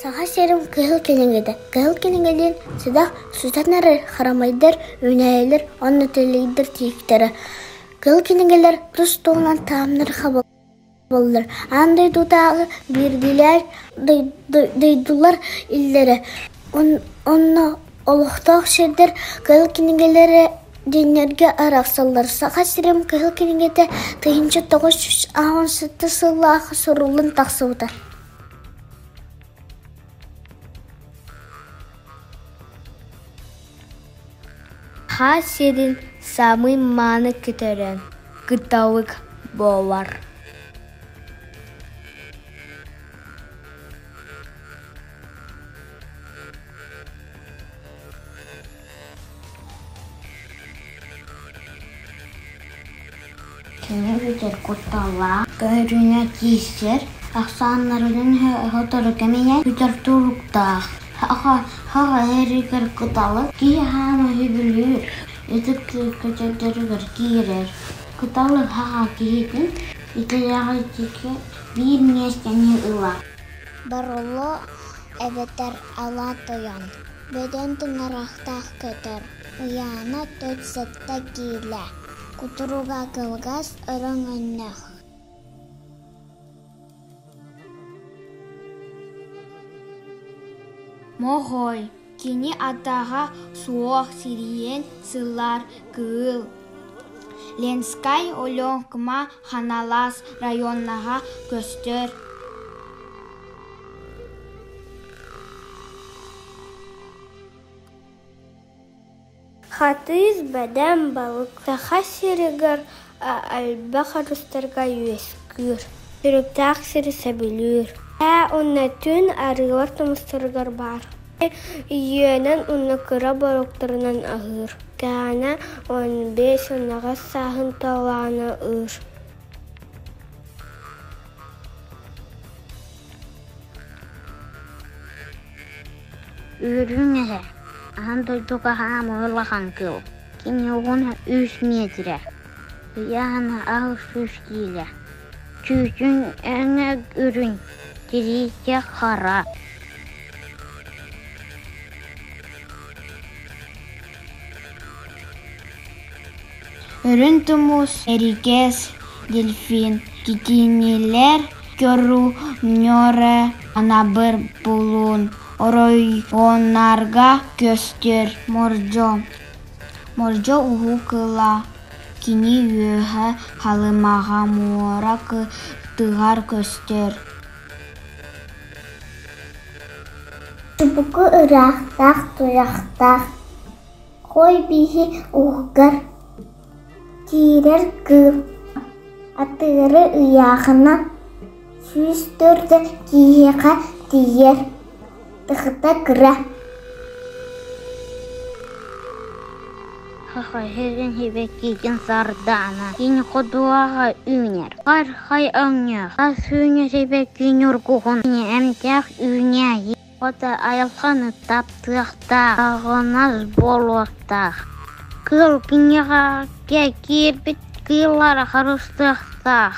Саха сирин кыһыл кинигэтэ. Кыһыл кинигэлиин сэдэх сүтэн эрэр харамайдар, үүнээйилэр уонна тэллэйдэр тииктэрэ. Кыһыл кинигэлэр тус-туһунан таһымнары хабыллар. Аан дойдутааҕы биирдиилээн дойдулар иллэрэ. Онно олохтоох сирдэр кыһыл кинигэлэрэ диэннэргэ арахсаллар. Саха сирин кыһыл кинигэтэ 1997 сыллаахха суруллан тахсыбыта. Саха сирин саамай мааны көтөрө кыталык буолар. Кини бүтэр кутталлаах көрүнэ киирсэр, ахсааннарынан сотору кэминэн бүтэр туруктаах. Хаҕа эригэр кыталык киһи хаана сөбүлүүр, ытык көтөрдөрүгэр киирэр. Кыталык хаҕа киһитин итэҕэйитигэр биир миэстэни ылар. Бороло эбэтэр Ала Тойон бөдөҥ тыҥырахтаах көтөр, ыйаана 47 киилэ, кутуруга кылгас, өрөҥ өҥнөөх. Моҕой кини атаҕа суох сириэн сыллар кыыл Ленскай Өлүөхүмэ Хаҥалас районнаҕа көстөр. Хатыыс бэдэм балык Саха сиригэр элбэх өрүстэргэ үөскүүр, сүрүктээх сири сөбүлүүр. Ээ уонна түүн арыылар тумустарыгар баар. Үөнэн уонна кыра боруоктарынан аһыыр. Кээнэ 15 унаҕас сааһын талаана ыыр. Үөрүүҥ эһэ, аан дойдуга хаамыы улахан кыыл, кини уһун үс миэтирэ, ыйааһына 800 киилэ, түүтүн өҥө үрүҥ, тириитэ хара. Үрүҥ тумус, эрикэс, дельфин, китиинилэр көрүҥнэрэ анабыр булуун оройуоннарга көстөр мордьо. Мордьо уһук ыла, кини үөһэ Халымаҕа муора кытыгар көстөр. Чубуку ыраахтаах туйахтаах Хой бииһи уһугар киирэр кыыл атыыры ыйаахына 104 киһиэхэ тиийэр, тыһыта кыра. Саха сирин сибэккитин сардаана кини ходуһаҕа үүнэр. Хар-хай өҥнөөх, хас үүнэр сибэкки ньургуһун эмтээх үүнээйи Хата айылҕаны таптыахтаах, аҕынас буолуохтаах. Кыыл киниэхэ киирбит кыыллары харыстыахтаах.